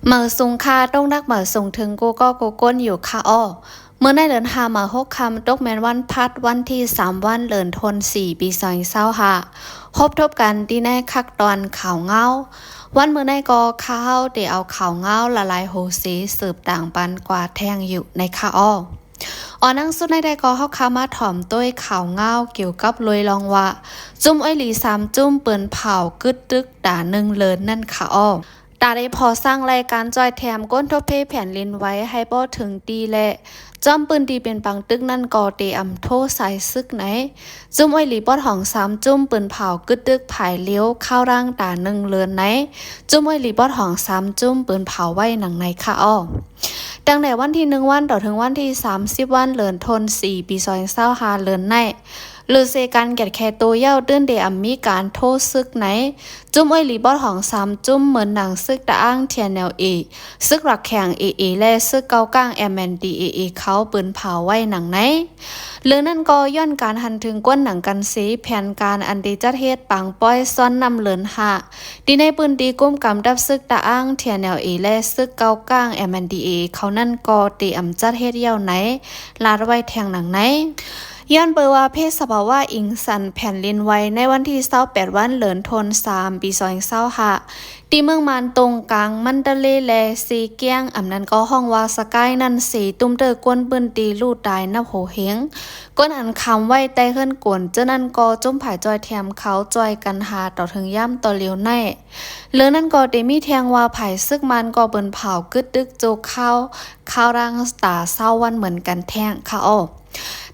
ເໝີສູງຄ່ະ, ຕົງໜັກເໝີສູງເຖິງກູ່ກໍກູ່ຄົນຢູ່ຄ່ະເອາະ. ມື້ໃນເດືອນຫ້າເໝີຫົກຄ່ຳ, ຕົກແມ່ນວັນພັດ ວັນທີສາມ ວັນເດືອນທັນວາ ປີສອງພັນຊາວຫ້າ ພົບທົບກັນທີ່ໃນຄັກຕອນຂ່າວງາວ. ວັນມື້ໃນກໍຂ້າເຮົາໄດ້ເອົາຂ່າວງາວຫຼາຍໆໂຫເສສືບຕາງປັນກວ່າແທ່ງຢູ່ໃນຄ່ະເອາະ. ອອນໜັງສຸດໃນໃດກໍເຮົາຂ້າມາຖອມໂຕຍຂ່າວງາວກ່ຽວກັບໂລຍລອງວ່າ ຈຸ້ມອ້ອຍຫຼີສາມຈຸ້ມປືນເຜົາກຶດຕຶກຕາໜຶ່ງເລີນນັ້ນຄ່ະເອາະ. ຕາໄດ້ພໍສ້າງລາຍການຊ່ອຍແຖມຄົນທົບເພແຜ່ນດິນໄຫວໃຫ້ບໍ່ເຖິງທີ່ ແລະ ຈອມປືນທີ່ເປັນປາງຕຶກນັ້ນກໍເຕອຳໂທສາຍສຶກໃນ ຈຸ້ມອ້ອຍຫຼີປອດຫ້ອງສາມຈຸ້ມ ປືນເຜົາກຶດຕຶກຜາຍເລວ ຄາວດັງຕາໜຶ່ງເລີນໃນ ຈຸ້ມອ້ອຍຫຼີປອດຫ້ອງສາມຈຸ້ມ ປືນເຜົາໄວ້ໜັງໃນຄ່ະເອາະ. ຕັ້ງແຕ່ວັນທີໜຶ່ງວັນ ຕໍ່ເຖິງວັນທີສາມສິບວັນ ເດືອນທັນວາ ປີສອງພັນຊາວຫ້າ ເລີນໃນ ຫຼືເສການກຽດແຄໂຕເຍົາຕື່ນເດອຳມີການໂທຊຶກໃນ ຈຸ້ມອ້ອຍຫຼີປອດຫ້ອງສາມຈຸ້ມ ເໝີນໜັງຊຶກຕະອ້າງ TNLA ຊຶກຫຼັກແຂງ AA ແລະ ຊຶກເກົ່າກ້າງ MNDAA ເຂົາປືນເຜົາໄວ້ໜັງໃນ. ເລື່ອງນັ້ນກໍຍ້ອນການຫັນເຖິງກວນໜັງກັນເສ ແຜນການອັນໄດ້ຈັດເຮັດປາງປ່ອຍຊ່ອນນ້ຳເລີນຫ້າ ທີ່ໃນພື້ນທີ່ກຸມກຳດັບຊຶກຕະອ້າງ TNLA ແລະ ຊຶກເກົ່າກ້າງ MNDAA ເຂົານັ້ນກໍເຕອຳຈັດເຮັດແລ້ວໃນ ລາດໄວ້ແທ່ງໜັງໃນ. ຍ້ອນເປີວ່າເພດສະພາວະອີງສັນແຜ່ນດິນໄຫວໃນວັນທີຊາວແປດວັນ ເດືອນທັນວາ ປີສອງພັນຊາວຫ້າ ທີ່ເມືອງມານຕົງກາງ ມັນຕາເລ ແລະ ເຊກຽງ ອຳນັ້ນກໍຮ້ອງວ່າສະກາຍນັ້ນເສ ຕຸ້ມເຕີກວນພື້ນທີ່ລູ້ຕາຍນັບໂຫເຮງ. ກວນອັນຄຳໄວ້ໃຕ້ເຮືອນກົນ ເຈົ້ານັ້ນກໍຈຸ້ມຜາຍຊ່ອຍແຖມເຂົາຊ່ອຍກັນຫາຕໍ່ເຖິງຍາມຕໍ່ຫຼຽວໃນ. ເລື່ອງນັ້ນກໍໄດ້ມີແທ່ງວ່າຜາຍຊຶກມານກໍປືນເຜົາກຶດຕຶກໂຈຄາວ ຄາວດັງຕາຊາວວັນເໝືອນກັນແທ່ງຄ່ະເອາະ.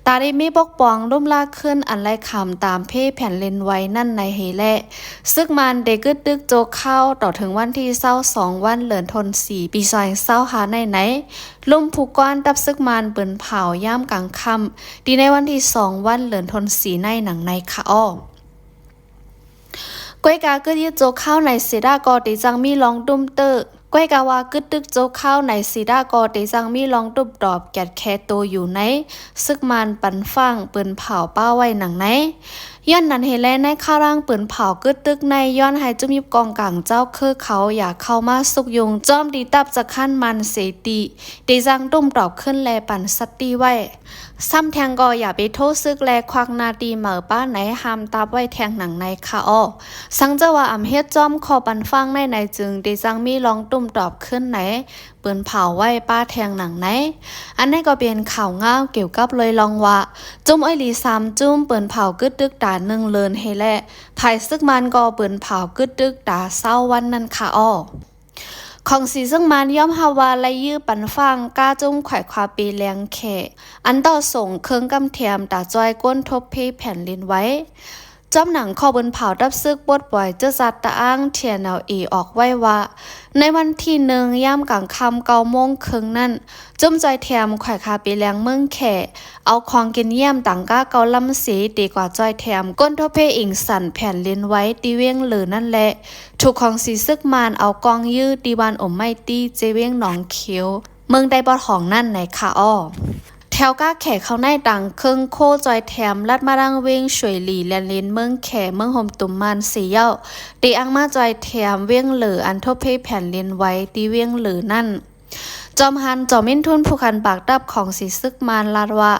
ຕາໄດ້ມີປົກປ້ອງລຸ່ມລາກຂຶ້ນອັນໄລຄຳຕາມເພແຜ່ນດິນໄຫວນັ້ນໃນເຮແລະ ຊຶກມານໄດ້ກຶດຕຶກໂຈຄາວຕໍ່ເຖິງວັນທີຊາວສອງວັນ ເດືອນທັນວາ ປີສອງພັນຊາວຫ້າໃນໃນ ລຸ່ມຜູ້ກອນທັບຊຶກມານປືນເຜົາຍາມກາງຄ່ຳ ທີ່ໃນວັນທີສອງວັນ ເດືອນທັນວາໃນໜັງໃນຄ່ະເອາະ. ກວຍກາກຶດຍຶດໂຈຄາວໃນເຊດາກໍເຕຈັ່ງມີລອງຕຸ້ມເຕີ ກວຍກາວ່າກຶດຕຶກໂຈຄາວໃນເຊດາກໍເຕຈັ່ງມີລອງຕຸ້ມຕອບກຽດແຄໂຕຢູ່ໃນຊຶກມານປັນຟາງປືນເຜົາປ້າໄວ້ໜັງໃນ. ຍ້ອນນັ້ນເຮແລະ ໃນຄາວດາງປືນເຜົາກຶດຕຶກໃນ ຍ້ອນໃຫ້ຈຸ້ມຍິບກອງກາງເຈົ້າຄືເຂົາຢ່າເຂົ້າມາຊຸກຍຸງ ຈອມຕີຕັບຈະຄັນມັນເສຕິ ເຕຈັ່ງຕຸ້ມຕອບຂຶ້ນ ແລະ ປັນສະຕິໄວ້. ຊ້ຳແທ່ງກໍຢ່າໄປໂທຊຶກ ແລະ ຄວັກໜ້າຕີເໝີປ້າໃນ ຫ້າມຕັບໄວ້ແທ່ງໜັງໃນຄ່ະເອາະ. ສັງເຈົ້າວ່າອຳເຮັດຈອມຂໍ້ປັນຟາງໃນໃນ ຈຶ່ງເຕຈັ່ງມີລອງຕຸ້ມຕອບຂຶ້ນໃນ ປືນເຜົາໄວ້ປ້າແທ່ງໜັງໃນ. ອັນໃດກໍເປັນຂ່າວງາວກ່ຽວກັບໂລຍລອງວ່າ ຈຸ້ມອ້ອຍຫຼີສາມຈຸ້ມ ປືນເຜົາກຶດຕຶກຕາໜຶ່ງເລີນເຮແລະ ຜາຍຊຶກມານກໍປືນເຜົາກຶດຕຶກຕາຊາວວັນນັ້ນຄ່ະເອາະ. ຂອງສີຊຶກມານຍອມຮັບວ່າໄລ່ຢື້ປັນຟາງກ້າຈຸ້ມຂວາຍຄວາເປແລງແຂ ອັນຕໍ່ສົ່ງເຄື່ອງກຳແຖມຕາຈ່ອຍກົ້ນທົບເພແຜ່ນດິນໄຫວ. ຈອມໜັງຂໍ້ປືນເຜົາດັບຊຶກປົດປ່ອຍເຈີຈັດຕະອ້າງ TNLA ອອກໄວ້ວ່າ ໃນວັນທີໜຶ່ງ ຍາມກາງຄ່ຳເກົ້າໂມງເຄິ່ງນັ້ນ ຈຸ້ມຈ່ອຍແຖມແຂວງຄາເປແລງເມືອງແຂ ເອົາຂອງກິນຢ້ຽມຕັງກ້າເກົ້າລຳເສ ເຕກວ່າຈ່ອຍແຖມກົ້ນທົບເພອີງສັນແຜ່ນດິນໄຫວທີ່ວຽງເລີນັ້ນແລະ ຖືກຂອງສີຊຶກມານເອົາກ່ອງຢື້ທີ່ບ້ານອົມໄມ້ຕີ ເຈວຽງໜອງຂຽວ ເມືອງໄດປະຖອງນັ້ນໃນຄາອໍ. ແຖວກ້າແຂເຂົ້າໃນຕັງເຄິ່ງໂຄຈ່ອຍແຖມ ລັດມາດັງວຽງສວຍຫຼີ ແລນລິນເມືອງແຂ ເມືອງໂຮມຕຸມມານເສເຍົາ ເຕອ່າງມາຈ່ອຍແຖມວຽງເລີ ອັນທົບເພແຜ່ນດິນໄຫວທີ່ວຽງເລີນັ້ນ. ຈອມພັນ ຈອມມິນທຸນ ຜູ້ຄັນປາກດັບຂອງສີຊຶກມານ ລາດວ່າ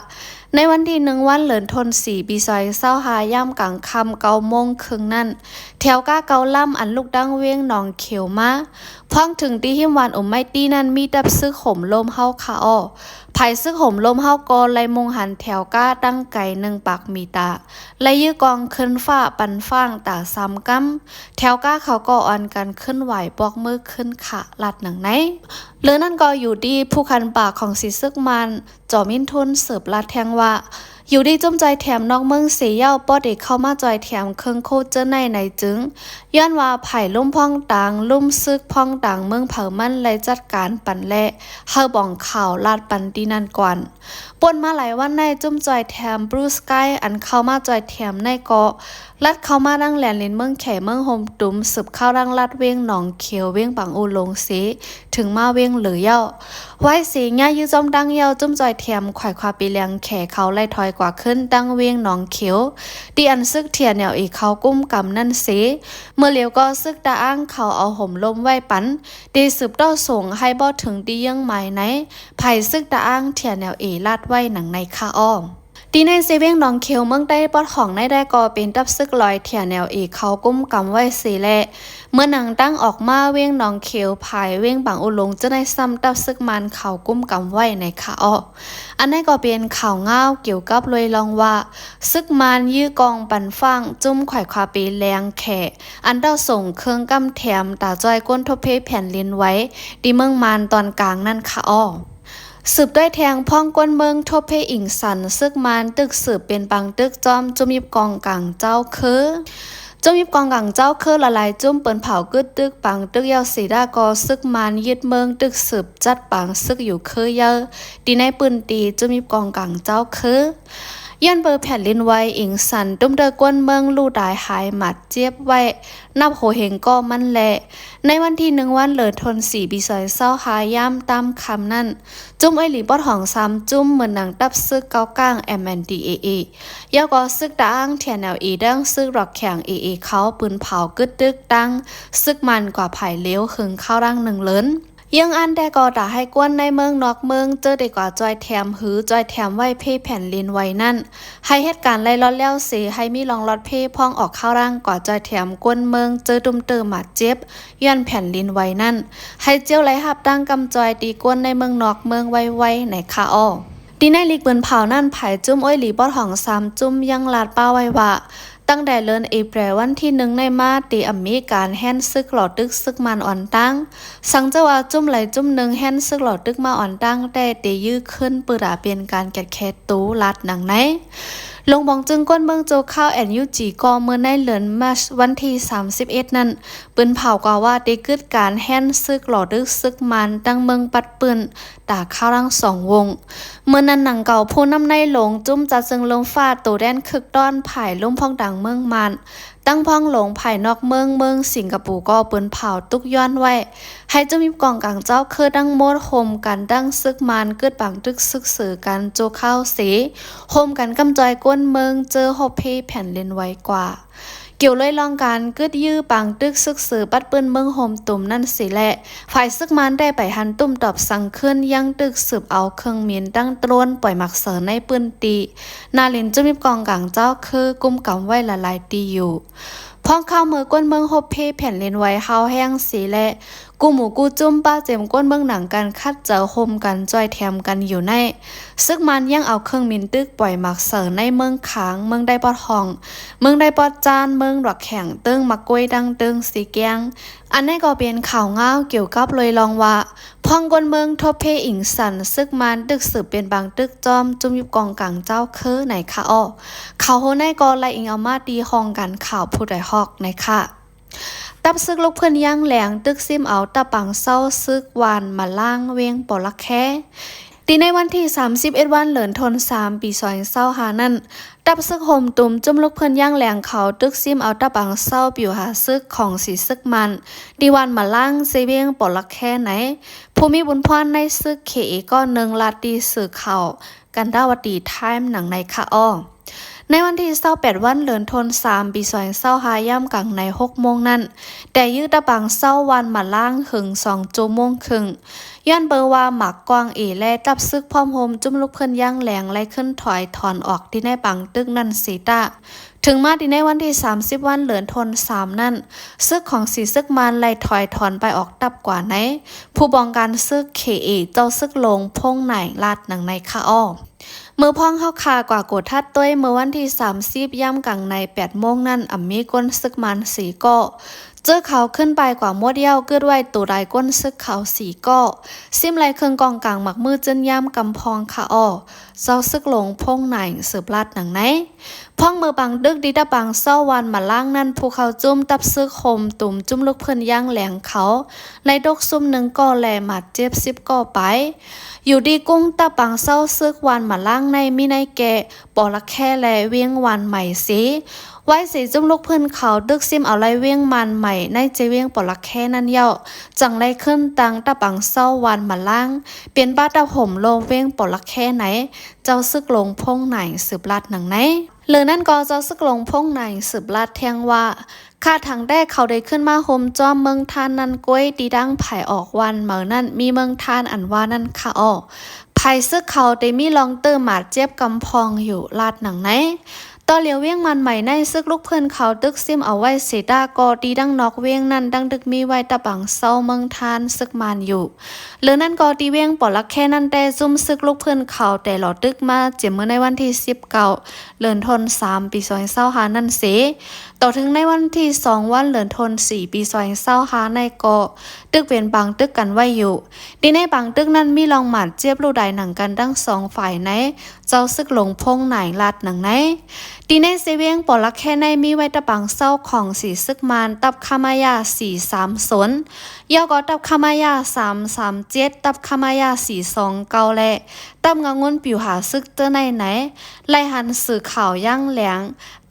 ໃນວັນທີໜຶ່ງ ວັນເລີນທົນສີ່ ປີສອງພັນຊາວຫ້າ ຍາມກາງຄ່ຳເກົ້າໂມງເຄິ່ງນັ້ນ ແຖວກ້າເກົ້າລຳ ອັນລຸກດັງວຽງໜອງຂຽວມາ ພອງເຖິງທີ່ຮິມບ້ານອົມໄມ້ຕີນັ້ນ ມີດັບຊຶກໂຫມລົມເຮົາຄາອໍ. ຝ່າຍຊຶກໂຫມລົມເຮົາກໍໄລ່ມຸ່ງຫັນແຖວກ້າຕັ້ງໄກໜຶ່ງປາກມີຕາ ໄລ່ຢື້ກອງຂຶ້ນຟ້າປັນຟາງຕາສາມກຳ ແຖວກ້າເຂົາກໍອ່ອນກັນຂຶ້ນໄຫວ້ປອກມືຂຶ້ນຂະ ລາດໜັງໃນ. ເລື່ອງນັ້ນກໍຢູ່ທີ່ຜູ້ຄັນປາກຂອງສີຊຶກມານ ຈໍມິນທຸນ ເສີບລາດແທງວ່າ ຢູ່ທີ່ຈຸ້ມຈ່ອຍແຖມນອກເມືອງເສເຍົາ ບໍ່ໄດ້ເຂົ້າມາຈ່ອຍແຖມເຄິ່ງໂຄເຈີໃນໃນຈຶ່ງ ຍ້ອນວ່າຝ່າຍລຸ່ມພອງຕາງ ລຸ່ມຊຶກພອງຕາງເມືອງເຜີາມັນ ໄລ່ຈັດການປັນແລະ ເຮົາບອງຂ່າວລາດປັນທີ່ນັ້ນກ່ອນ. ປົນມາຫຼາຍວັນໃນ ຈຸ້ມຈ່ອຍແຖມບລູສະກາຍ ອັນເຂົ້າມາຈ່ອຍແຖມໃນເກາະ ລັດເຂົ້າມາທາງແດນດິນເມືອງແຂ ເມືອງໂຮມຕຸມ ສືບເຂົ້າທາງລັດວຽງໜອງຂຽວ ວຽງບາງອູ່ຫຼົງເສ ເຖິງມາວຽງເລີຍເຍົາ. ໄວເສຍຍາຍື້ອຈອມດັງເຍົາ ຈຸ້ມຈອຍແຖມ ຂວາຍຄວາປີແລງແຂເຂົາໄລ່ຖອຍກວ່າຂຶ້ນທາງວຽງໜອງຂຽວ ທີ່ອັນຊຶກ TNLA ເຂົາກຸມກຳນັ້ນເສ. ເມື່ອຫຼຽວກໍຊຶກຕາອ່າງເຂົາເອົາໂຮມລົມໄວ້ປັນ ທີ່ສືບຕໍ່ສົ່ງໃຫ້ບໍ່ເຖິງທີ່ເຍືອງໝາຍໃນ ໃຜຊຶກຕາອ່າງ TNLA ລາດໄວ້ໜັງໃນຄະອໍ. ທີ່ໃນເຊວຽງໜອງຂຽວ ເມືອງໄດ້ປອດຫ້ອງໃນໄດ້ກໍເປັນທັບຊຶກລອຍ TNLA ເຂົາກຸມກຳໄວ້ເສແລະ ເມືອງໜັງຕັ້ງອອກມາວຽງໜອງຂຽວ ພາຍວຽງບາງອູ່ຫຼົງ ຈະໄດ້ຊ້ຳທັບຊຶກມານເຂົາກຸມກຳໄວ້ໃນຄະອໍ. ອັນໃດກໍເປັນຂ່າວງາວກ່ຽວກັບລວຍລອງວ່າ ຊຶກມານຢື້ອກອງປັນຟາງ ຈຸ້ມຂວາຍຄວາເປແລງແຂ ອັນເຕົ້າສົ່ງເຄື່ອງກຳແຖມ ຕາຈ່ອຍກົນທົບເພແຜ່ນດິນໄຫວ ທີ່ເມືອງມານຕອນກາງນັ້ນຄະອໍ. ສືບດ້ວຍແທງ ພ້ອງກົນເມືອງທົບເພອິງສັນ ຊຶກມານຕຶກສືບເປັນປາງຕຶກຈອມຈຸ້ມຍິບກອງກາງເຈົ້າເຄີ. ຈຸ້ມຍິບກອງກາງເຈົ້າເຄີຫຼາຍໆຈຸ້ມ ປືນເຜົາກຶດຕຶກປາງຕຶກເຍົາເສດາກໍ ຊຶກມານຍຶດເມືອງຕຶກສືບຈັດປາງຊຶກຢູ່ເຄີເຍົາ ທີ່ໃນພື້ນທີ່ຈຸ້ມຍິບກອງກາງເຈົ້າເຄີ. ຍ້ອນເບີແຜ່ນດິນໄຫວອິງສັນ ຕຸ້ມເດີກວນເມືອງ ລູກຕາຍຫາຍໝາດເຈັບໄວ້ ນັບໂຫເຫັງກໍມັນແລະ ໃນວັນທີໜຶ່ງ ວັນເລີທົນສີ່ ປີສອງພັນຊາວຫ້າ ຍາມຕາມຄ່ຳນັ້ນ ຈຸ້ມເອີຍຫຼີປອດຫ້ອງສາມຈຸ້ມ ເໝືອນໜັງຕັບຊຶກເກົາກາງ MNDAA ເຍົາກໍຊຶກຕາອ່າງ TNLA ດັ່ງຊຶກດອກແຂງ AA ເຂົາ ປືນເຜົາກຶດຕຶກຕັ້ງຊຶກມານກວ່າພາຍເລວ ເຖິງຄາວດັງໜຶ່ງເລີນ. ເຍືອງອັນແຕ່ກໍຕາໃຫ້ກວນໃນເມືອງນອກເມືອງ ເຈີໄດ້ກວ່າຈອຍແຖມ ຫຼື ຈອຍແຖມໄຫວ້ເພແຜ່ນດິນໄຫວນັ້ນ ໃຫ້ເຮັດການໄລ່ລອດແລ້ວເສ ໃຫ້ມີລ່ອງລອດເພພ້ອງອອກຄາວດັງ ກວ່າຈອຍແຖມກວນເມືອງ ເຈີຕຸ້ມເຕີໝາດເຈັບ ຍ້ອນແຜ່ນດິນໄຫວນັ້ນ ໃຫ້ຈຽວໄລ່ຮັບຕັ້ງກຳຈອຍຕີກວນໃນເມືອງນອກເມືອງໄວໆໃນຄະອໍ. ທີ່ໃນລີກປືນເຜົານັ້ນ ພາຍຈຸ້ມໂອ້ຍຫຼີປອດຫ້ອງສາມຈຸ້ມ ຍັງລາດປ້າໄວ້ວ່າ ຕັ້ງແຕ່ເດືອນເອເປຣວັນທີໜຶ່ງໃນມາ ເຕອຳມີການແຮນຊຶກຫຼໍ່ຕຶກຊຶກມານອ່ອນຕັ້ງ. ສັງເຈົ້າວ່າຈຸ້ມໃດຈຸ້ມໜຶ່ງແຮນຊຶກຫຼໍ່ຕຶກມາອ່ອນຕັ້ງແຕ່ ເຕຢື້ອຂຶ້ນເປີດອາເປັນການແກດແຄໂຕ ລາດໜັງໃນ. ລົງບອງຈຶ່ງກວນເມືອງໂຈຄາວ NUG ກໍເມື່ອໃນເດືອນມາດ ວັນທີສາມສິບເອັດນັ້ນ ປືນເຜົາກວ່າວ່າ ເຕກຶດການແຮນຊຶກຫຼໍ່ຕຶກຊຶກມານ ຕັ້ງເມືອງປັດປືນ ຕາຄາລັງສອງວົງ. ເມື່ອນັ້ນໜັງເກົ່າ ຜູ້ນຳໃນໂລງຈຸ້ມຈັດເຊິ່ງລົມຟ້າ ໂຕແດນຄຶກຕ້ອນ ພາຍລົມພອງດັງເມືອງມານ ຕັ້ງພອງໂລງພາຍນອກເມືອງ ເມືອງສິງກະປູ ກໍປືນເຜົາຕຸກຍ້ອນໄວ້ ໃຫ້ຈຸ້ມຍິບກອງກາງເຈົ້າເຄີທັງໝົດ ໂຮມກັນຕັ້ງຊຶກມານ ກຶດບັງຕຶກຊຶກເສີກັນໂຈຄາວເສ ໂຮມກັນກຳຈອຍກວນເມືອງ ເຈີຮົບເພແຜ່ນດິນໄຫວກວ່າ. ກ່ຽວລວຍລອງການກຶດຢື້ປາງຕຶກຊຶກເສີປັດປືນເມືອງໂຮມຕຸມນັ້ນເສແລະ ຝ່າຍຊຶກມານໄດ້ໄປຫັນຕຸ້ມຕອບສັງຄືນ ຍັງຕຶກສືບເອົາເຄື່ອງບິນຕັ້ງໂຕຣນປ່ອຍໝາກເສີໃນພື້ນທີ່ ນາລິນຈຸ້ມຍິບກອງກາງເຈົ້າເຄີກຸມກຳໄວ້ຫຼາຍໆຕີຢູ່. ພ້ອມຄາວເມື່ອກວນເມືອງຮົບເພແຜ່ນດິນໄຫວຮາວແຮງເສແລະ ກູ່ໝູ່ກູ່ຈຸ້ມປະເຈັມກວນເມືອງໜັງກັນ ຂັດເຈີໂຮມກັນຈອຍແຖມກັນຢູ່ໃນ ຊຶກມານຍັງເອົາເຄື່ອງບິນຕຶກປ່ອຍໝາກເສີໃນເມືອງຄາງ, ເມືອງໄດ້ປອດຫ້ອງ, ເມືອງໄດ້ປອດຈານ, ເມືອງດອກແຂງ, ເຕີງໝາກກ້ວຍ ດັ່ງເຕີງສີແກ້ງ. ອັນໃດກໍເປັນຂ່າວງາວກ່ຽວກັບລວຍລອງວ່າ ພ້ອມກວນເມືອງທົບເພອິງສັນ ຊຶກມານຕຶກສືບເປັນບາງຕຶກຈອມຈຸ້ມຍຸບກອງກາງເຈົ້າເຄີໃນຄະອໍ. ຂ່າວໂຮໃນກໍໄລ່ອີງເອົາມາທີ່ຫ້ອງການຂ່າວຜູ້ດອຍຮອກໃນຄະ. ຕັບຊຶກລຸກພື້ນຢ່າງແລງ ຕຶກຊິມເອົາຕັບປາງເຊົາຊຶກວານມະລ້າງ ວຽງປໍລະແຄ. ທີ່ໃນວັນທີສາມສິບເອັດ ວັນເດືອນທັນວາ ປີສອງພັນຊາວຫ້ານັ້ນ ຕັບຊຶກໂຮມຕຸມຈຸ້ມລຸກພື້ນຢ່າງແລງ ເຂົາຕຶກຊິມເອົາຕັບປາງເຊົາປິວຫາຊຶກຂອງສີຊຶກມັນ ທີ່ວານມະລ້າງ ເຊວຽງປໍລະແຄໃນ ຜູ້ມີບຸນພອນໃນຊຶກເຄເອກ້ອນໜຶ່ງ ລາດທີ່ສື່ຂ່າວ ກັນດາວະຕີທາມ ໜັງໃນຄະອໍ. ໃນວັນທີຊາວແປດ ວັນເດືອນທັນວາ ປີສອງພັນຊາວຫ້າ ຍາມກາງໃນຫົກໂມງນັ້ນ ແຕ່ຢື້ຕະປາງເຊົາວານມະລ້າງເຖິງສອງຊົ່ວໂມງເຄິ່ງ ຍ້ອນເບີວ່າໝາກກອງເອ ແລະ ຕັບຊຶກພ້ອມໂຮມຈຸ້ມລຸກເພິ່ນຢ່າງແລງ ໄລ່ຂຶ້ນຖອຍຖອນອອກທີ່ໃນປາງຕຶກນັ້ນເສຕາ. ເຖິງມາທີ່ໃນວັນທີສາມສິບ ວັນເດືອນທັນວານັ້ນ ຊຶກຂອງສີຊຶກມັນໄລ່ຖອຍຖອນໄປອອກຕັບກວ່າໃນ ຜູ້ບອງການຊຶກເຄເອ ເຈົ້າຊຶກຫຼົງ ພົງນາຍ ລາດໜັງໃນຄະອໍ. ເມື່ອພວກເຮົາຄາກວ່າກົດທັດຕົວເມື່ອວັນທີສາມສິບ ຍາມກາງໃນແປດໂມງນັ້ນ ອຳມີກົນຊຶກມັນສີ່ກໍ ເຈີເຂົາຂຶ້ນໄປກວ່າໝົດແລ້ວ ກຶດໄວ້ໂຕໄດ້ກົນຊຶກເຂົາສີ່ກໍ ຊິມໄລ່ເຄື່ອງກອງກາງໝາກມືຈືນຍາມກຳພອງຄະອໍ ເຈົ້າຊຶກຫຼົງ ພົງນາຍ ສືບລາດໜັງໃນ. ພວກເມື່ອປາງຕຶກທີ່ຕະປາງເຊົາວານມະລ້າງນັ້ນ ຜູ້ເຂົ້າຈຸ້ມຕັບຊຶກໂຮມຕຸມຈຸ້ມລຸກເພິ່ນຢ່າງແລງເຂົາ ໄດ້ຕົກຊຸມໜຶ່ງກໍ ແລະ ໝາດເຈັບສິບກໍໄປ. ຢູ່ທີ່ກຸ້ງຕະປາງເຊົາຊຶກວານມະລ້າງໃນ ມີໃນແກ່ ປໍລະແຄ ແລະ ວຽງວານໃໝ່ເສ ໄວເສ ຈຸ້ມລູກພື້ນເຂົາຕຶກຊິມເອົາໄລ່ວຽງມານໃໝ່ ໃນເຈວຽງປະລັກແຄນັ້ນເຍົາະ, ຈັ່ງໄດ້ຂຶ້ນຕັ້ງຕັບອັງເຊົາວານມະລາງ ເປັນປະດັບໂຮມໂລມວຽງປະລັກແຄໃນ ເຈົ້າຊຶກຫຼົງພົງນາຍສືບລັດໜັງໃນ. ເລີນັ້ນກໍເຈົ້າຊຶກຫຼົງພົງນາຍສືບລັດແທງວ່າ ຂ້າທັງແຕ່ເຂົາໄດ້ຂຶ້ນມາໂຮມຈອມເມືອງທ່ານນັ້ນກ້ວຍ ທີ່ດັ່ງພາຍອອກວານເໝີນັ້ນ ມີເມືອງທ່ານອັນວ່ານັ້ນຄະອໍ. ພາຍຊຶກເຂົາໄດ້ມີລອງເຕີມາດເຈັບກຳພອງຢູ່ ລາດໜັງໃນ. ຕໍ່ຫຼຽວວຽງມານໃໝ່ໃນ ຊຶກລູກພື້ນເຂົາຕຶກຊິມເອົາໄວ້ເສຍຕາກໍ ທີ່ດັ່ງນອກວຽງນັ້ນ ດັ່ງດຶກມີໄວ້ຕັບອັງເຊົາເມືອງທ່ານຊຶກມານຢູ່. ເລີນັ້ນກໍທີ່ວຽງປະລັກແຄນັ້ນແຕ່ ຊຸມຊຶກລູກພື້ນເຂົາແຕ່ຫຼໍ່ຕຶກມາ ຈຽມມື້ໃນວັນທີສິບເກົ້າ ເດືອນທັນສາມ ປີສອງພັນຊາວຫ້ານັ້ນເສ ຕໍ່ເຖິງໃນວັນທີສອງ ວັນເດືອນທັນສີ່ ປີສອງພັນຊາວຫ້າໃນກໍ ຕຶກເປັນປາງຕຶກກັນໄວ້ຢູ່. ທີ່ໃນປາງຕຶກນັ້ນມີລອງມາດເຈັບລູກດາຍໜັງກັນທັງສອງຝ່າຍໃນ ເຈົ້າຊຶກຫຼົງພົງນາຍລາດໜັງໃນ. ທີ່ໃນເຊວຽງປະລັກແຄໃນ ມີໄວ້ຕັບປາງເຊົາຂອງສີຊຶກມານ ຕັບຄະມາຍາສີ່ສາມສູນ ເຍົາະກໍຕັບຄະມາຍາສາມສາມເຈັດ ຕັບຄະມາຍາສີ່ສອງເກົ້າ ແລະ ຕັບງາງຸນປິວຫາຊຶກເຈີໃນໃນ ລາຍງານສື່ຂ່າວຢ່າງແຫຼງ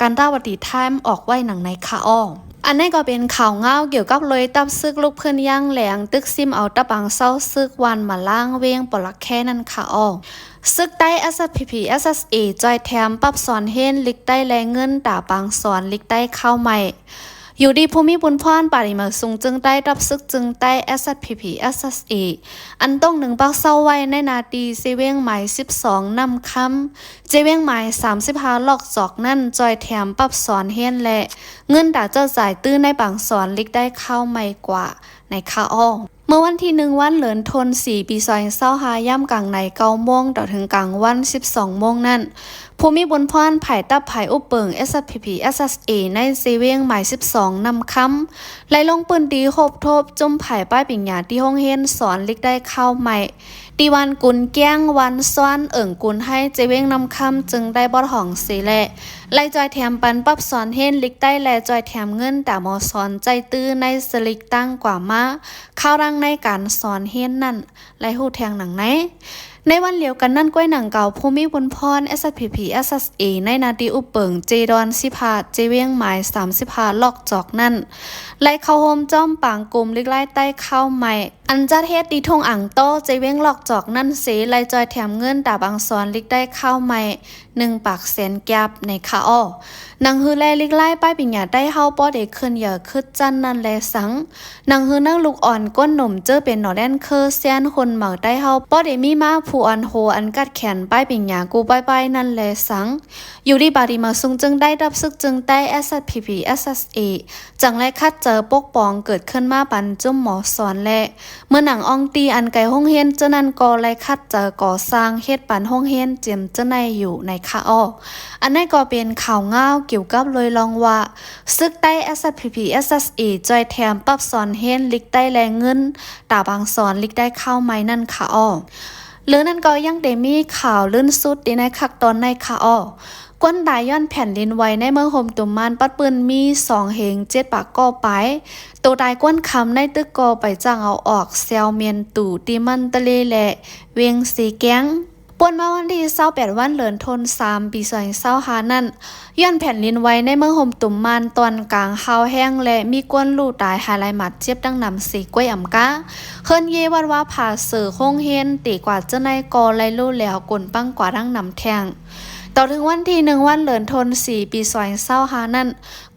ກັນຕາວະຕີທາມ ອອກໄວ້ໜັງໃນຄະອໍ. ອັນນີ້ກໍເປັນຂ່າວງາວກ່ຽວກັບໂລຍຕັບຊຶກລູກພື້ນຢ່າງແຫຼງ ຕຶກຊິມເອົາຕັບອັງເຊົາຊຶກວານມະລາງວຽງປະລັກແຄນັ້ນຄະອໍ. ຊຶກໃຕ້ SSPP SSA ຈ່ອຍແຖມປັບສອນຮຽນລິກໃຕ້ ແລະ ເງິນຕາປາງສອນລິກໃຕ້ຄາວໃໝ່. ຢູ່ດີ ພູມິບຸນພອນ ປາລີເໝີສູງ ເຈີງໃຕ້ ຕັບຊຶກເຈີງໃຕ້ SSPP SSA ອັນຕົງໜຶ່ງປັກເຊົາໄວ້ໃນໜ້າທີ່ເຊວຽງໝາຍສິບສອງ ນ້ຳຄຳ ເຈວຽງໝາຍສາມສິບຫ້າ ລອກຈອກນັ້ນ ຈ່ອຍແຖມປັບສອນຮຽນ ແລະ ເງິນຕາເຈົ້າຈ່າຍຕື້ໃນປາງສອນລິກໃຕ້ຄາວໃໝ່ກວ່າໃນຄະອໍ. ເມື່ອວັນທີໜຶ່ງ ວັນເດືອນທັນສີ່ ປີສອງພັນຊາວຫ້າ ຍາມກາງໃນເກົ້າໂມງ ຕໍ່ເຖິງກາງວັນສິບສອງໂມງນັ້ນ ພູມິບຸນພອນ ພາຍຕັບພາຍອຸບເປິງ SSPP SSA ໃນເຊວຽງໝາຍສິບສອງ ນ້ຳຄຳ ໄດ້ລົງພື້ນທີ່ໂຮບທົບຈຸ້ມພາຍປ້າຍປິງຍາ ທີ່ໂຮງຮຽນສອນລິກໃຕ້ຄາວໃໝ່ ທີ່ວານກຸນແກ້ງ ວານຊວນ ເອີງກຸນໄຮ ເຈວຽງນ້ຳຄຳ ເຈີງໃຕ້ ບອດຫອງເສ ແລະ ໄລ່ຈ່ອຍແຖມປັນປັບສອນຮຽນລິກໃຕ້ ແລະ ຈ່ອຍແຖມເງິນຕາໝໍສອນໃຈຕື້ໃນສະລິກຕັ້ງກວ່າມາ ຄາວດັ່ງໃນການສອນຮຽນນັ້ນ ໄດ້ຮູ້ແທງໜັງໃນ. ໃນວັນດຽວກັນນັ້ນກ້ວຍໜັງເກົ່າ ພູມິບຸນພອນ SSPP SSA ໃນໜ້າທີ່ອຸບເປິງ ເຈດອນສິບຫ້າ ເຈວຽງໝາຍສາມສິບຫ້າ ລອກຈອກນັ້ນ ໄດ້ເຂົ້າໂຮມຈອມປາງກຸ່ມລິກໄລ່ໃຕ້ຄາວໃໝ່ ອັນຈັດເຮັດທີ່ທົ່ງອັງໂຕ ເຈວຽງລອກຈອກນັ້ນເສ ໄລ່ຈ່ອຍແຖມເງິນຕາບາງສອນລິກໃຕ້ຄາວໃໝ່ ໜຶ່ງປາກແສນກີບໃນຄະອໍ. ໜັງຮືແລລິກໄລ່ປ້າຍປິງຍາໃຕ້ເຮົາ ບໍ່ໄດ້ຂຶ້ນເຫຍີຂຶ້ນຈັນນັ້ນແລສັງ. ໜັງຮືນັກລຸກອ່ອນກົ້ນໜຸ່ມ ເຈີເປັນໜໍ່ແລ່ນເຄີແຊນ ຮຸ່ນເໝີໃຕ້ເຮົາ ບໍ່ໄດ້ມີມາຜູ້ອ່ອນໂຫ ອັນກັດແຂນປ້າຍປິງຍາກູປ້າຍໆນັ້ນແລສັງ. ຢູ່ດີ ປາລີເໝີສູງ ເຈີງໃຕ້ ຕັບຊຶກເຈີງໃຕ້ SSPP SSA ຈັ່ງໄດ້ຂັດເຈີປົກປ້ອງເກີດຂຶ້ນມາປັນຈຸ້ມໝໍສອນ ແລະ ເມືອງໜັງອອງຕີ ອັນໄກໂຮງຮຽນເຈົ້ານັ້ນ ກໍໄດ້ຂັດເຈີກໍ່ສ້າງເຮັດປັນໂຮງຮຽນເຈັມເຈົ້າໃນຢູ່ໃນຄະອໍ. ອັນນີ້ກໍເປັນຂ່າວງາວກ່ຽວກັບໂລຍລອງວ່າ ຊຶກໃຕ້ SSPP SSA ຈ່ອຍແຖມປັບສອນຮຽນລິກໃຕ້ ແລະ ເງິນຕາບາງສອນລິກໃຕ້ຄາວໃໝ່ນັ້ນຄະອໍ. ເລື່ອງນັ້ນກໍຍັງໄດ້ມີຂ່າວລື່ນສຸດຢູ່ໃນຄັກຕອນໃນຄະອໍ. ຄົນຕາຍຍ້ອນແຜ່ນດິນໄຫວໃນເມືອງໂຮມຕຸມມານປັດປືນມີສອງເຮງເຈັດປາກກໍປາຍ. ໂຕຕາຍກ້ວນຄຳໃນຕຶກກໍໄປຈ້າງເອົາອອກແຊວເມນຕູ ທີ່ມັນຕະເລ ແລະ ວຽງເຊແກງ. ປ່ວນມາວັນທີຊາວແປດ ວັນເດືອນທັນສາມ ປີສອງພັນຊາວຫ້ານັ້ນ ຍ້ອນແຜ່ນດິນໄຫວໃນເມືອງໂຮມຕຸມມານຕອນກາງຮາວແຮງ ແລະ ມີຄົນລູກຕາຍ ຫາຍຫຼາຍບາດເຈັບດັ່ງນຳເສກ້ວຍອຳກາ. ເຮືອນເຢວັດວາຜາເສີ ໂຮງຮຽນ ເຕກວາດເຈົ້າໃນກໍໄດ້ໂລແຫຼວກົນປັງກວາດັງນຳແທ່ງ. ຕໍ່ເຖິງວັນທີໜຶ່ງ ວັນເດືອນທັນສີ່ ປີສອງພັນຊາວຫ້ານັ້ນ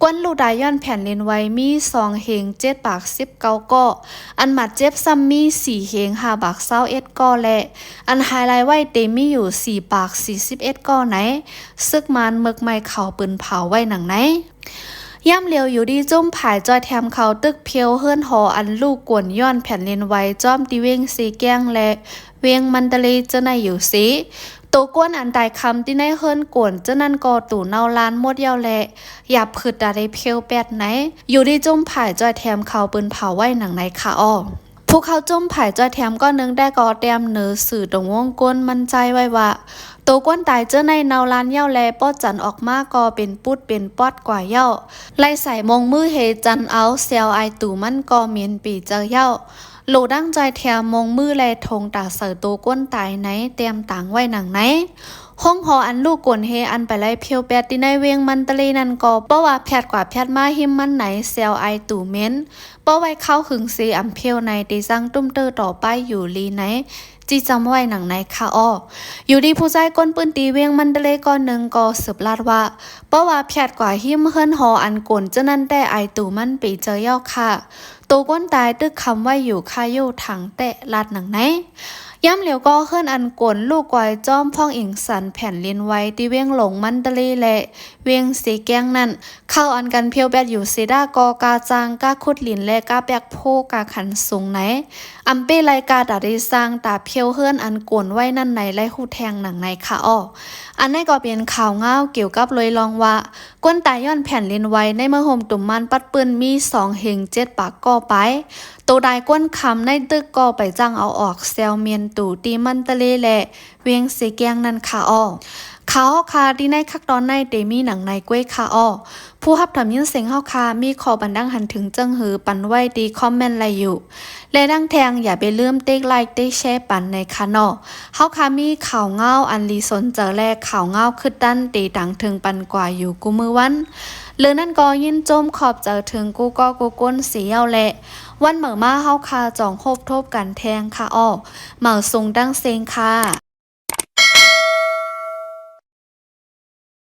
ຄົນລູກຕາຍຍ້ອນແຜ່ນດິນໄຫວມີສອງເຮງເຈັດປາກສິບເກົ້າກໍ, ອັນບາດເຈັບຊ້ຳມີສີ່ເຮງຫ້າປາກຊາວເອັດກໍ ແລະ ອັນຫາຍລາຍໄວ້ເຕັມມີຢູ່ສີ່ປາກສີ່ສິບເອັດກໍໃນ ຊຶກມານເມິກໄໝ້ເຂົາປືນເຜົາໄວ້ໜັງໃນ. ຍາມຫຼຽວຢູ່ດີຈຸ້ມຜາຍຈ່ອຍແຖມເຂົາຕຶກເພັວເຮືອນຫໍອັນລູກກວນຍ້ອນແຜ່ນດິນໄຫວ ຈອມທີ່ວຽງເຊແກງ ແລະ ວຽງມັນຕະເລເຈົ້າໃນຢູ່ເສ. ໂຕກ້ວນອັນຕາຍຄຳທີ່ໃນເຮືອນກວນເຈົ້ານັ້ນກໍໂຕເນົ່າລານໝົດແລ້ວ ແລະ ຢາບຜືດຕາໄດ້ເພັວແປດໃນ ຢູ່ດີຈຸ້ມຜາຍຈ່ອຍແຖມເຂົາປືນເຜົາໄວ້ໜັງໃນຄະອໍ. ຜູ້ເຂົ້າຈຸ້ມຜາຍຈ່ອຍແຖມກ້ອນໜຶ່ງໄດ້ກໍແຕ້ມເໜີສື່ຕົງວົງກົ້ນໝັ້ນໃຈໄວ້ວ່າ ໂຕກ້ວນຕາຍເຈົ້າໃນເນົ່າລານແລ້ວ ແລະ ປໍຈັນອອກມາກໍເປັນປຸດເປັນປອດກວ່າແລ້ວ. ໄລ່ສາຍມົງມືເຮຈັນເອົາແຊວອາຍຕູມັນກໍເໝັນປີເຈີແລ້ວ. ໂລດັງຈ່ອຍແຖມມົງມື ແລະ ຖົງຕາເສີໂຕກ້ວນຕາຍໃນແຕ້ມຕາງໄວ້ໜັງໃນ. ໂຮງຫໍອັນລູກໂກນເຮອັນໄປໄລ່ເພັວແປດທີ່ໃນເວງມັນຕະເລນັ້ນກໍ ເພາະວ່າແຜດກວ່າແຜດມາຫິມມັນໃນແຊວອາຍຕູເໝັນ, ເພາະໄວ້ຄາວຫຶງເສອຳເພັວໃນເຕຈັ່ງຕຸ້ມເຕີຕໍ່ໄປຢູ່ລີໃນ ຈີຈຳໄວ້ໜັງໃນຄາອໍ. ຢູ່ດີຜູ້ຊາຍກົ້ນປືນຕີເວງມັນຕະເລກ້ອນໜຶ່ງກໍສືບລາດວ່າ ເພາະວ່າແຜດກວ່າຫິມເຮືອນຫໍອັນໂກນເຈົ້ານັ້ນແຕ່ອາຍຕູມັນປີເຈີຍອກຄາ ໂຕກົ້ນຕາຍຕຶກຄຳໄວ້ຢູ່ຄາຢູ່ຖັງແຕະລາດໜັງໃນ. ຍາມຫຼຽວກໍເຮືອນອັນໂກນລູກກວາຍຈ້ອມພອງອີງສັນແຜ່ນດິນໄຫວທີ່ເວງຫຼວງມັນຕະເລ ແລະ ເວງເຊແກ້ງນັ້ນ ເຂົາອັນກັນພຽວແປດຢູ່ເຊດາກໍກາຈ້າງ ກາຂຸດດິນ ແລະ ກາແປກໂພ ກາຂັນສູງໃນ ອຳເປໄລກາຕາເດຊ່າງຕາພຽວເຮືອນອັນໂກນໄວ້ນັ້ນໃນໄລ່ຮູ້ແທງໜັງໃນຄາອໍ. ອັນໃນກໍເປັນຂ່າວງາວກ່ຽວກັບໂດຍລອງວ່າ ກົ້ນຕາຍຍ້ອນແຜ່ນດິນໄຫວໃນເມືອງໂຮມຕຸມມານປັດປືນມີສອງເຮງເຈັດປາກກໍປາຍ. ໂຕຕາຍກົ້ນຄຳໃນຕຶກກໍໄປຈ້າງເອົາອອກແຊວເມນຕູທີ່ມັນຕະເລ ແລະ ເວງເຊແກ້ງນັ້ນຄາອໍ. ຂ່າວເຮົາຄາທີ່ໃນຄັກຕອນໃນເຕມີໜັງໃນກ້ວຍຄາອໍ. ຜູ້ຮັບຖອມຍິນເສຍງເຮົາຄາມີຂໍ້ບັນດັງຫັນເຖິງເຈີງຫືອ ປັນໄວ້ທີ່ຄອມເມັນໄດ້ຢູ່ ແລະ ດັງແທງຢ່າໄປລືມເຕັກໄລເຕັກແຊປັນໃນຄານໍ. ເຮົາຄາມີຂ່າວງາວອັນລີສົນເຈີ ແລະ ຂ່າວງາວຄຶດຕັນເຕຕາງເຖິງປັນກວ່າຢູ່ກູ່ມື້ວັນ. ເລີນັ້ນກໍຍິນຊົມຂອບໃຈເຖິງກູ່ກໍກູ່ກົ້ນເສຍແລ້ວ ແລະ ວັນເໝີມາເຮົາຄາຈອງພົບທົບກັນແທງຄາອໍ. ເໝີສູງຕັງເສັງຄາ.